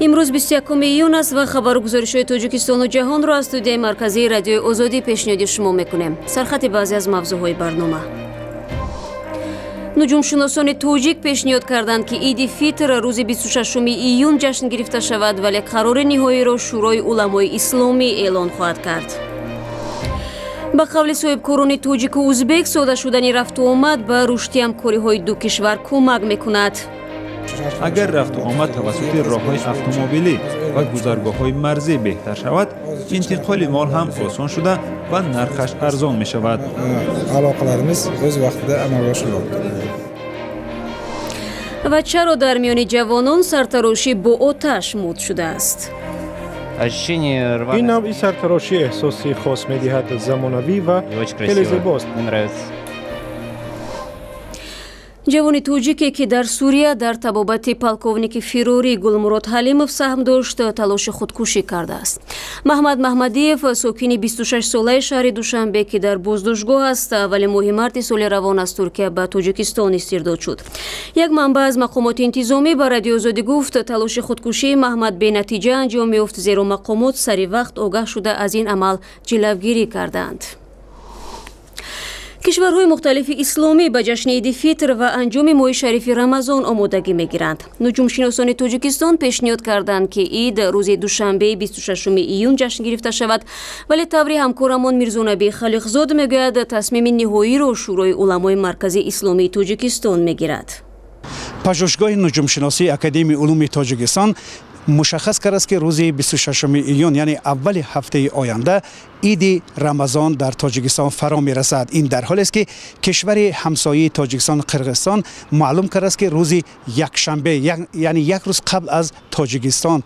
Имрӯз 21 июн аст ва хабару гузоришҳои Тоҷикистону ҷаҳонро аз студияи марказии Радиои Озодӣ пешниҳоди шумо мекунем. Сархати баъзе аз мавзӯъҳои барнома. Нуҷумшиносони тоҷик пешниҳод карданд, ки Иди Фитр рӯзи 26 июн ҷашн гирифта шавад, вале қарори ниҳоиро Шӯрои уламои исломӣ эълон хоҳад кард. Ба қавли соҳибкорони тоҷику узбек, сода шудани рафту омад ба рушди ҳамкориҳои ду кишвар кӯмак мекунад. Агар рафту омад тавассути роҳҳои автомобилӣ ва гузаргоҳҳои марзӣ беҳтар шавад, интиқоли мол ҳам осон шуда ва нархаш арзон мешавад. Алоқаларimiz o'z vaqtida amalga oshirilmoqda. Ва чаро дар миёни ҷавонон сартарошӣ бо оташ муд шудааст? Ин навъи сартарошӣ эҳсоси хос медиҳад, замонавӣ ва хеле зебост. Ҷавони тоҷике, ки дар Сурия дар табобати полковники фирорӣ Гулмурод Ҳалимов саҳм дошт, талоши худкушӣ кардааст. Маҳмад Маҳмадиев, сокини 26-солаи шаҳри Душанбе, ки дар боздоштгоҳ аст, аввали моҳи марти соли равон аз Туркия ба Тоҷикистон истирдод шуд. Як манбаъ аз мақомоти интизомӣ ба Радиои Озодӣ гуфт, талоши худкушии Маҳмад бенатиҷа анҷом ёфт, зеро мақомот сари вақт огаҳ шуда аз ин амал ҷилавгирӣ карданд. Кишварҳои мухталифи исломӣ ба ҷашни Иди Фитр ва анҷоми моҳи шарифи Рамазон омодагӣ мегиранд. Нуҷумшиносони Тоҷикистон пешниҳод карданд, ки ид рӯзи душанбеи 26 июн ҷашн гирифта шавад, вале таври ҳамкорамон Мирзонаби Халиқзод мегӯяд, тасмими ниҳоиро Шӯрои уламои Маркази Исломии Тоҷикистон мегирад. Пажӯҳишгоҳи нуҷумшиносии Академияи улуми Тоҷикистон мушаххас кардааст, ки рӯзи 26 июн, яъне аввали ҳафтаи оянда, Иди Рамазон дар Тоҷикистон фаро мерасад. Ин дар ҳолест, ки кишвари ҳамсояи Тоҷикистон, Қирғизистон, маълум кардааст, ки рӯзи якшанбе, яъне як рӯз қабл аз Тоҷикистон,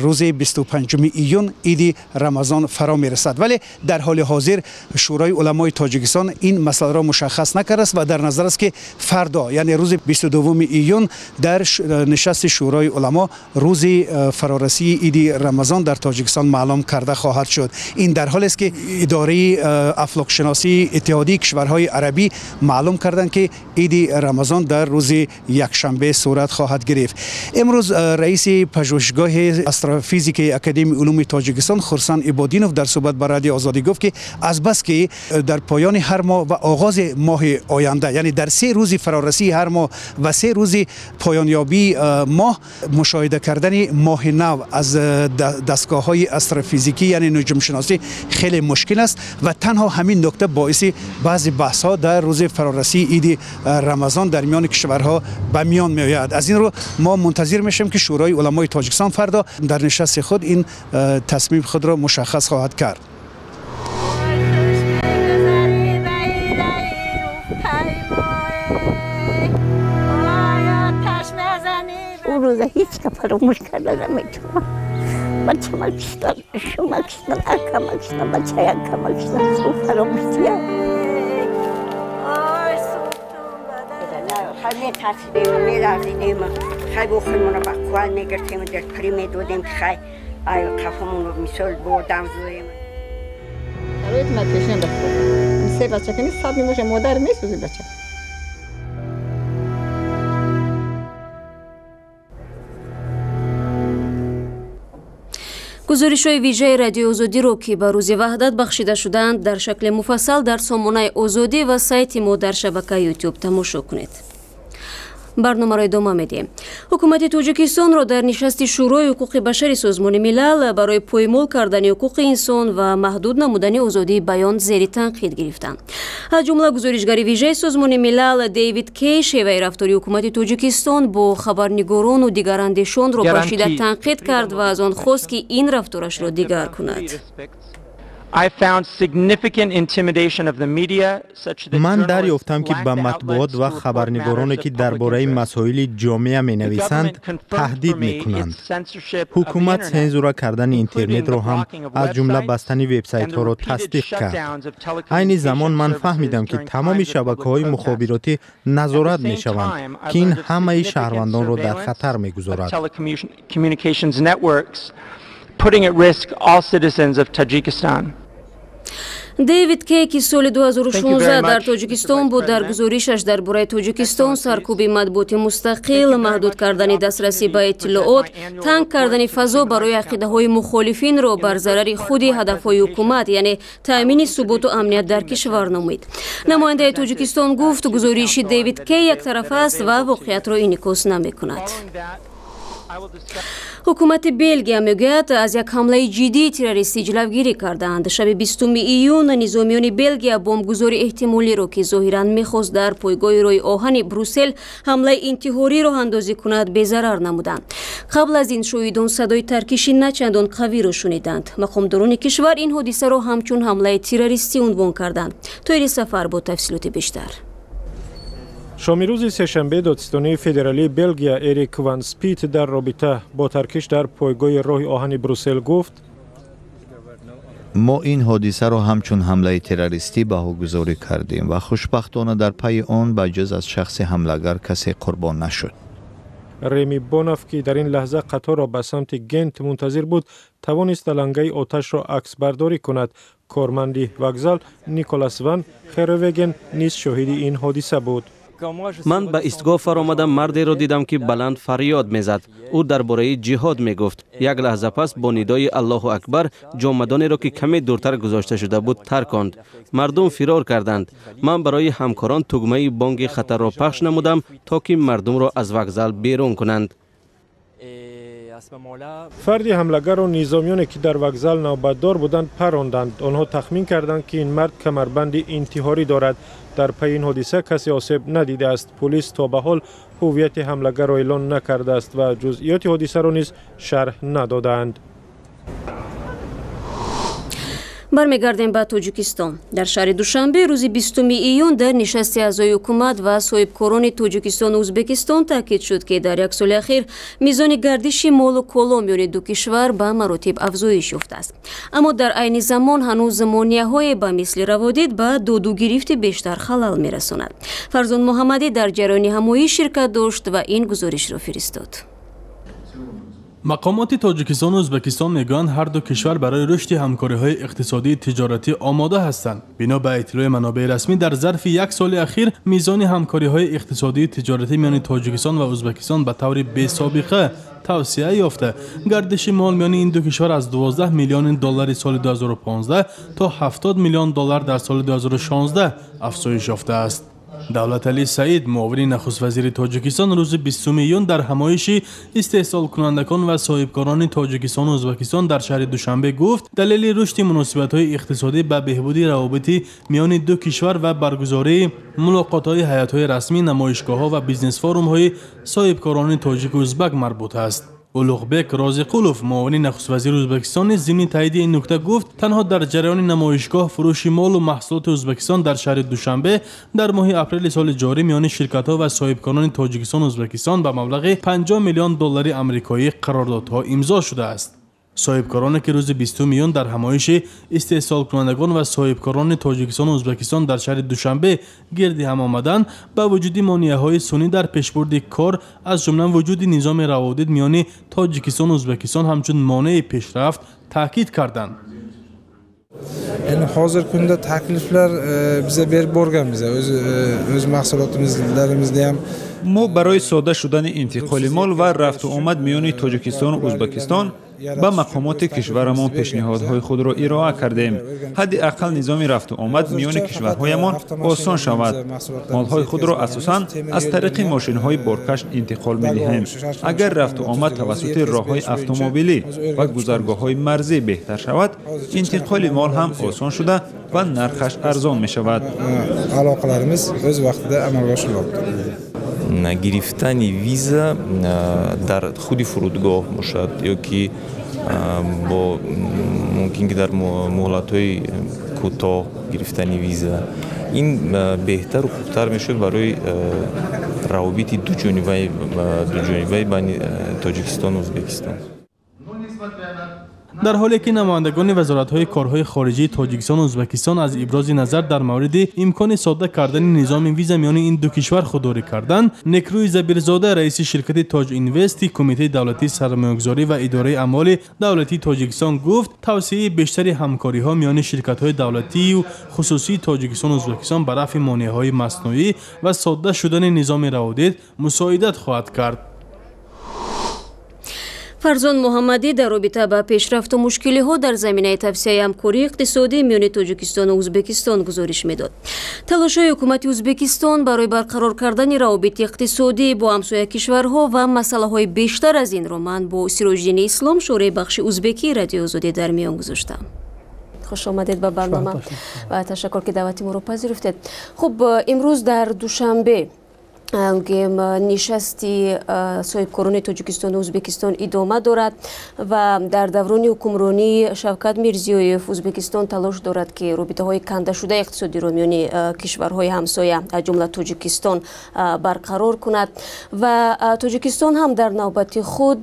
рӯзи 25 июн Иди Рамазон фаро мерасад. Вале дар ҳоли ҳозир Шӯрои уламои Тоҷикистон ин масъаларо мушаххас накардааст ва дар назар аст, ки фардо, яъне рӯзи 22 июн, дар нишасти Шӯрои уламо рӯзи фарорасии Иди Рамазон дар Тоҷикистон маълум карда хоҳад шуд. Ин дар ҳолест, ки идораи афлокшиносии Иттиҳодии кишварҳои арабӣ маълум карданд, ки Иди Рамазон дар рӯзи якшанбе сурат хоҳад гирифт. Имрӯз раиси пажӯҳишгоҳи астрофизикаи Академияи улуми Тоҷикистон Хурсанд Ибодинов дар суҳбат ба Радиои Озодӣ гуфт, ки азбаски дар поёни ҳар моҳ ва оғози моҳи оянда, яъне дар 3 рӯзи фарорасии ҳар моҳ ва 3 рӯзи поёнёбии моҳ, мушоҳида кардани моҳи нав аз дастгоҳҳои астрофизикӣ, яъне нуҷумшиносӣ, хеле мушкил аст ва танҳо ҳамин нукта боиси баъзе баҳсҳо дар рӯзи фарорасии Иди Рамазон дар миёни кишварҳо ба миён меояд. Аз ин рӯ мо мунтазир мешавем, ки Шӯрои уламои Тоҷикистон фардо дар нишасти худ ин тасмими худро мушаххас хоҳад кард. Рӯза ҳеҷ ка фаромӯш карда наметавонам. Бачама киштан, шума киштан, акама киштан, бачаи акама киштан, су фаромӯшия. Хай метарсидем, меларзидем, хай бохимона ба қувват мегиртем, дилпурӣ медодем, ки хай ай қафамоно мисол бурдам зӯем. Шароити ман пешина бахуб. Се бача кани сад мемоша, модар месӯзи бача. Гузоришҳои вижаи Радиои Озодиро, ки ба рӯзи Ваҳдат бахшида шудаанд, дар шакли муфассал дар сомонаи Озодӣ ва сайти мо дар шабакаи Ютуб тамошо кунед. Барномаро идома медиҳем. Ҳукумати Тоҷикистонро дар нишасти Шӯрои ҳуқуқи башари Созмони Милал барои поймол кардани ҳуқуқи инсон ва маҳдуд намудани озодии баён зери танқид гирифтанд. Аз ҷумла гузоришгари вижаи Созмони Милал Дейвид Кей шеваи рафтори ҳукумати Тоҷикистон бо хабарнигорону дигарандешонро ба шиддат танқид кард ва аз он хост, ки ин рафторашро дигар кунад. Ман дарёфтам, ки ба матбуот ва хабарнигороне, ки дар бораи масоили ҷомеа менависанд, таҳдид мекунанд. Ҳукумат сензура кардани интернетро ҳам, аз ҷумла бастани вебсайтҳоро тасдиқ кард. Айни замон ман фаҳмидам, ки тамоми шабакаҳои мухобиротӣ назорат мешаванд, ки ин ҳамаи шаҳрвандонро дар хатар мегузорад. Putting at risk all citizens of Tajikistan. Дэвид Кей, ки соли 2016 дар Тоҷикистон буд, дар гузоришаш дар бораи Тоҷикистон саркӯби матбуоти мустақил, маҳдуд кардани дастрасӣ ба иттилоот, танг кардани фазо барои ақидаҳои мухолифинро бар зарари худи ҳадафҳои ҳукумат, яъне таъмини суботу амният дар кишвар номид. Намояндаи Тоҷикистон гуфт, гузориши Дэвид Кей яктарафа аст ва воқеиятро инъикос намекунад. Ҳукумати Белгия мегӯяд, аз як ҳамлаи ҷиддии террористӣ ҷилавгирӣ кардаанд. Шаби 20 июн низомиёни Белгия бомбгузори эҳтимолиро, ки зоҳиран мехост дар пойгоҳи роҳи оҳани Брюссел ҳамлаи интиҳорӣ роҳандозӣ кунад, безарар намуданд. Қабл аз ин шоҳидон садои таркиши начандон қавиро шуниданд. Мақомдорони кишвар ин ҳодисаро ҳамчун ҳамлаи террористӣ унвон карданд. Тоири Сафар бо тафсилоти бештар. Шоми рӯзи сешанбе додситонии федералии Белгия Эрик ван Спит дар робита бо таркиш дар пойгоҳи роҳи оҳани Брюссел гуфт: Мо ин ҳодисаро ҳамчун ҳамлаи террористӣ баҳогузорӣ кардем ва хушбахтона дар пайи он ба ҷуз аз шахси ҳамлагар касе қурбон нашуд. Реми Бонов, ки дар ин лаҳза қаторро ба самти Гент мунтазир буд, тавонист алангаи оташро аксбардорӣ кунад. Корманди вокзал Николас ван Херевеген низ шоҳиди ин ҳодиса буд. Ман ба истгоҳ фаромадам, мардеро дидам, ки баланд фарёд мезад. Ӯ дар бораи ҷиҳод мегуфт. Як лаҳза пас бо нидои Аллоҳу акбар ҷомадонеро, ки каме дуртар гузошта шуда буд, тарконд. Мардум фирор карданд. Ман барои ҳамкорон тугмаи бонги хатарро пахш намудам, то ки мардумро аз вокзал берун кунанд. Фарди ҳамлагарро низомиёне, ки дар вокзал навбатдор буданд, паронданд. Онҳо тахмин карданд, ки ин мард камарбанди интиҳорӣ дорад. Дар пайи ин ҳодиса касе осеб надидааст. Пулис то ба ҳол ҳуввияти ҳамлагарро эълон накардааст ва ҷузъиёти ҳодисаро низ шарҳ надодаанд. Бармегардем ба Тоҷикистон. Дар шаҳри Душанбе рӯзи 20 июн дар нишасти аъзои ҳукумат ва соҳибкорони Тоҷикистону Ӯзбекистон таъкид шуд, ки дар як соли ахир мизони гардиши молу коло миёни ду кишвар ба маротиб афзоиш ёфтааст. Аммо дар айни замон ҳанӯз монеаҳое ба мисли раводид ба додугирифти бештар халал мерасонад. Фарзон Муҳаммадӣ дар ҷараёни ҳамоиш ширкат дошт ва ин гузоришро фиристод. Мақомоти Тоҷикистону Ӯзбекистон мегӯянд, ҳар ду кишвар барои рушди ҳамкориҳои иқтисодии тиҷоратӣ омода ҳастанд. Бино ба иттилои манобеи расмӣ, дар зарфи як соли ахир мизони ҳамкориҳои иқтисодии тиҷоратӣ миёни Тоҷикистон ва Ӯзбекистон ба таври бесобиқа тавсеа ёфта, гардиши мол миёни ин ду кишвар аз 12 миллиони доллари соли 2015 то 70 миллион доллар дар соли 2016 афзоиш ёфтааст. Давлаталӣ Саид, муовини нахуствазири Тоҷикистон, рӯзи 20 июн дар ҳамоиши истеҳсолкунандагон ва соҳибкорони Тоҷикистону Ӯзбекистон дар шаҳри Душанбе гуфт, далели рушди муносибатҳои иқтисодӣ ба беҳбуди равобити миёни ду кишвар ва баргузории мулоқотҳои ҳайатҳои расмӣ, намоишгоҳҳо ва бизнес-форумҳои соҳибкорони тоҷику ӯзбак марбут аст. Улуғбек Розиқулов, муовини нахуствазири Ӯзбекистон, низ зимни таъйиди ин нукта гуфт, танҳо дар ҷараёни намоишгоҳ фурӯши молу маҳсулоти Ӯзбекистон дар шаҳри Душанбе дар моҳи апрели соли ҷорӣ миёни ширкатҳо ва соҳибкорони Тоҷикистону Ӯзбекистон ба маблағи 50 миллион доллари амрикоӣ қарордодҳо имзо шудааст. Соҳибкороне, ки рӯзи 20 июн дар ҳамоиши истеҳсолкунандагон ва соҳибкорони Тоҷикистону Ӯзбекистон дар шаҳри Душанбе гирди ҳам омаданд, ба вуҷуди монеаҳои сунъӣ дар пешбурди кор, аз ҷумла вуҷуди низоми раводид миёни Тоҷикистону Ӯзбекистон ҳамчун монеи пешрафт таъкид карданд. Endi hozirgi kunda takliflar biza berib borganmiz, o'z mahsulotlarimizni ham. Мо барои сода шудани интиқоли мол ва рафту омад миёни Тоҷикистону Ӯзбекистон ба мақомоти кишварамон пешниҳодҳои худро ироа кардем. Ҳадди ақал низоми рафту омад миёни кишварҳоямон осон шавад. Молҳои худро асосан аз тариқи мошинҳои боркаш интиқол медиҳем. Агар рафту омад тавассути роҳҳои автомобилӣ ва гузаргоҳҳои марзӣ беҳтар шавад, интиқоли мол ҳам осон шуда ва нархаш арзон мешавад. Aloqalarimiz o'z vaqtida amalga oshirilyapti. Гирифтани виза дар худи фурудгоҳ бошад ё ки бо мумкин ки дар муҳлатҳои кӯтоҳ гирифтани виза, ин беҳтару хубтар мешуд барои равобити дуҷонибаи байни Тоҷикистону Ӯзбекистон. Дар ҳоле ки намояндагони вазоратҳои корҳои хориҷии Тоҷикистону Ӯзбекистон аз ибрози назар дар мавриди имкони содда кардани низоми виза миёни ин ду кишвар худдорӣ карданд, Некрӯи Забирзода, раиси ширкати Тоҷ Инвести Кумитаи давлатии сармоягузорӣ ва идораи амволи давлатии Тоҷикистон гуфт, тавсеаи бештари ҳамкориҳо миёни ширкатҳои давлатию хусусии Тоҷикистону Ӯзбекистон ба рафъи монеаҳои маснуӣ ва содда шудани низоми раводид мусоидат хоҳад кард. Фарзон Муҳаммадӣ дар робита ба пешрафту мушкилиҳо дар заминаи тавсеаи ҳамкории иқтисодӣ миёни Тоҷикистону Ӯзбекистон гузориш медод. Талошҳои ҳукумати Ӯзбекистон барои барқарор кардани равобити иқтисодӣ бо ҳамсоя кишварҳо ва масъалаҳои бештар аз инро ман бо Сироҷиддини Ислом, шӯрои бахши узбекии Радиои Озодӣ, дар миён гузоштам. Хуш омадед ба барнома ва ташаккур, ки даъвати моро пазируфтед. Хуб, имрӯз дар Душанбе нишасти соҳибкорони Тоҷикистону Ӯзбекистон идома дорад ва дар даврони ҳукмронии Шавкат Мирзиёев Ӯзбекистон талош дорад, ки робитаҳои кандашудаи иқтисодиро миёни кишварҳои ҳамсоя, аз ҷумла Тоҷикистон, барқарор кунад ва Тоҷикистон ҳам дар навбати худ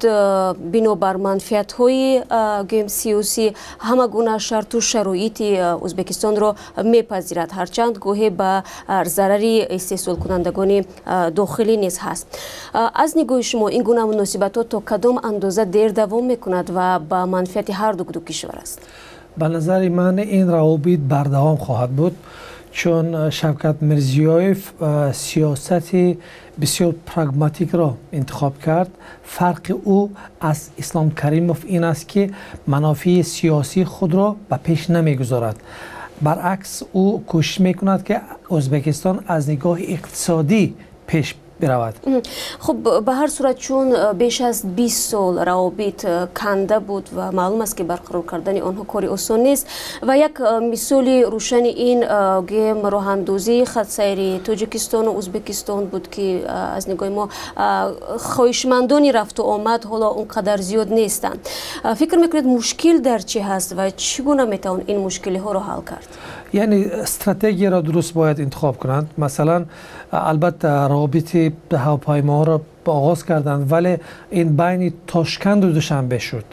бинобар манфиатҳои гӯем сиёсӣ ҳама гуна шарту шароити Ӯзбекистонро мепазирад, ҳарчанд гоҳе ба зарари истеҳсолкунандагони дохилӣ низ ҳаст. Аз нигоҳи шумо, ин гуна муносибатҳо то кадом андоза дер давом мекунад ва ба манфиати ҳар ду кишвар аст? Ба назари ман, ин равобит бардавом хоҳад буд, чун Шавкат Мирзиёев сиёсати бисёр прагматикро интихоб кард. Фарқи ӯ аз Ислом Каримов ин аст, ки манофеи сиёсии худро ба пеш намегузорад. Баръакс, ӯ кӯшиш мекунад, ки Ӯзбекистон аз нигоҳи иқтисодӣ пеш биравад. Хуб, ба ҳар сурат, чун беш аз 20 сол равобит канда буд ва маълум аст, ки барқарор кардани онҳо кори осон нест ва як мисоли рӯшани ин гӯем роҳандозии хатсайри Тоҷикистону Ӯзбекистон буд, ки аз нигоҳи мо хоҳишмандони рафту омад ҳоло он қадар зиёд нестанд. Фикр мекунед, мушкил дар чӣ ҳаст ва чӣ гуна метавон ин мушкилиҳоро ҳал кард? Яъне стратегияро дуруст бояд интихоб кунанд. Масалан, албатта, равобити ҳавопаймоҳоро оғоз карданд, вале ин байни Тошканду Душанбе шуд,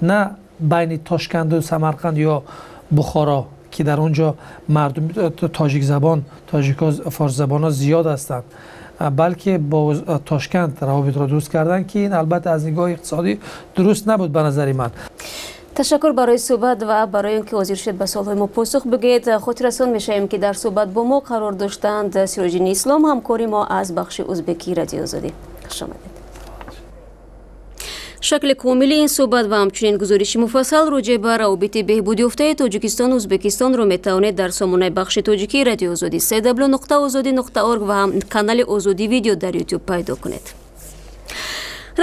на байни Тошканду Самарқанд ё Бухоро, ки дар он ҷо мардум тоҷикзабон, тоҷикҳо, форсзабонҳо зиёд ҳастанд, балки бо Тошканд равобитро дуруст карданд, ки ин албатта аз нигоҳи иқтисодӣ дуруст набуд, ба назари ман. Ташаккур барои суҳбат ва барои он ки ҳозир шуд ба суолҳои мо посух бигӯед. Хотиррасон мешавем, ки дар суҳбат бо мо қарор доштанд Сироҷиддини Ислом, ҳамкори мо аз бахши узбекии Радиои Озодӣ. Хуш омадед. Шакли комили ин суҳбат ва ҳамчунин гузориши муфассал роҷеъ ба равобити беҳбудёфтаи Тоҷикистону Ӯзбекистонро метавонед дар сомонаи бахши тоҷикии Радиои Озодӣ cw.ozodi.org ва ҳам канали Озодӣ Видео дар Ютуб пайдо кунед.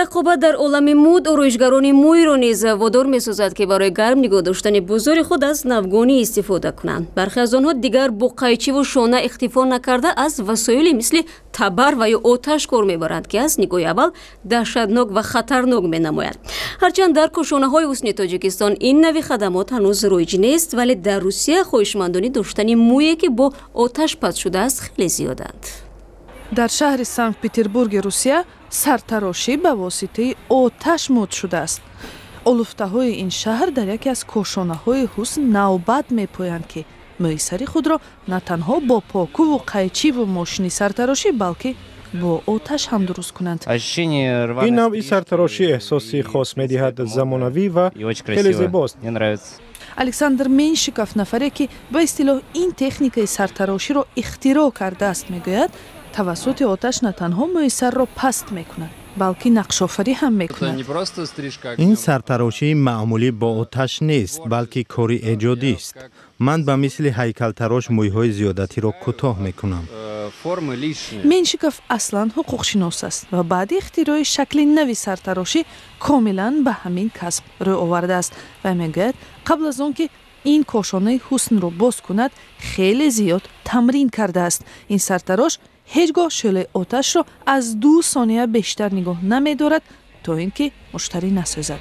Рақобат дар олами муд ороишгарони мӯйро низ водор месозад, ки барои гарм нигоҳ доштани бозори худ аз навгонӣ истифода кунанд. Бархе аз онҳо дигар бо қайчиву шона ихтифо накарда, аз васоиле мисли табар ва ё оташ кор мебаранд, ки аз нигоҳи аввал даҳшатнок ва хатарнок менамояд. Ҳарчанд дар кошонаҳои ҳусни Тоҷикистон ин нави хадамот ҳанӯз роиҷ нест, вале дар Русия хоҳишмандони доштани мӯе, ки бо оташ паз шудааст, хеле зиёданд. Дар шаҳри Санкт Петербурги Русия сартарошӣ ба воситаи оташ муд шудааст. Олуфтаҳои ин шаҳр дар яке аз кошонаҳои ҳусн навбат мепоянд, ки мӯи сари худро на танҳо бо покуву қайчиву мошини сартарошӣ, балки бо оташ ҳам дуруст кунанд. Ин навъи сартарошӣ эҳсоси хос медиҳад, замонавӣ ва хеле зебост. Александр Меншиков, нафаре ки ба истилоҳ ин техникаи сартароширо ихтироъ кардааст, мегӯяд, тавассути оташ на танҳо мӯи сарро паст мекунад, балки нақшофарӣ ҳам мекунад. Ин сартарошии маъмулӣ бо оташ нест, балки кори эҷодист. Ман ба мисли ҳайкалтарош мӯйҳои зиёдатиро кӯтоҳ мекунам. Меншиков аслан ҳуқуқшинос аст ва баъди ихтирои шакли нави сартарошӣ комилан ба ҳамин касб рӯ овардааст ва мегӯяд, қабл аз он ки ин кошонаи ҳуснро боз кунад, хеле зиёд тамрин кардааст. Ин сартарош ҳеҷ гоҳ шӯълаи оташро аз 2 сония бештар нигоҳ намедорад, то ин ки муштарӣ насӯзад.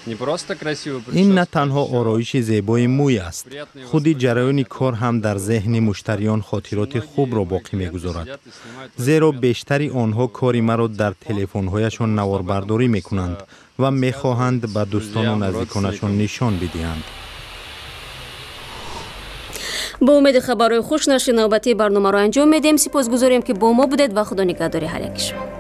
Ин на танҳо ороиши зебои мӯй аст, худи ҷараёни кор ҳам дар зеҳни муштариён хотироти хубро боқӣ мегузорад, зеро бештари онҳо кори маро дар телефонҳояшон наворбардорӣ мекунанд ва мехоҳанд ба дӯстону наздиконашон нишон бидиҳанд. Бо умеди хабарҳои хуш, нашри навбатии барномаро анҷом медиҳем. Сипосгузорем, ки бо мо будед, ва худо нигаҳдори ҳар яки шумо.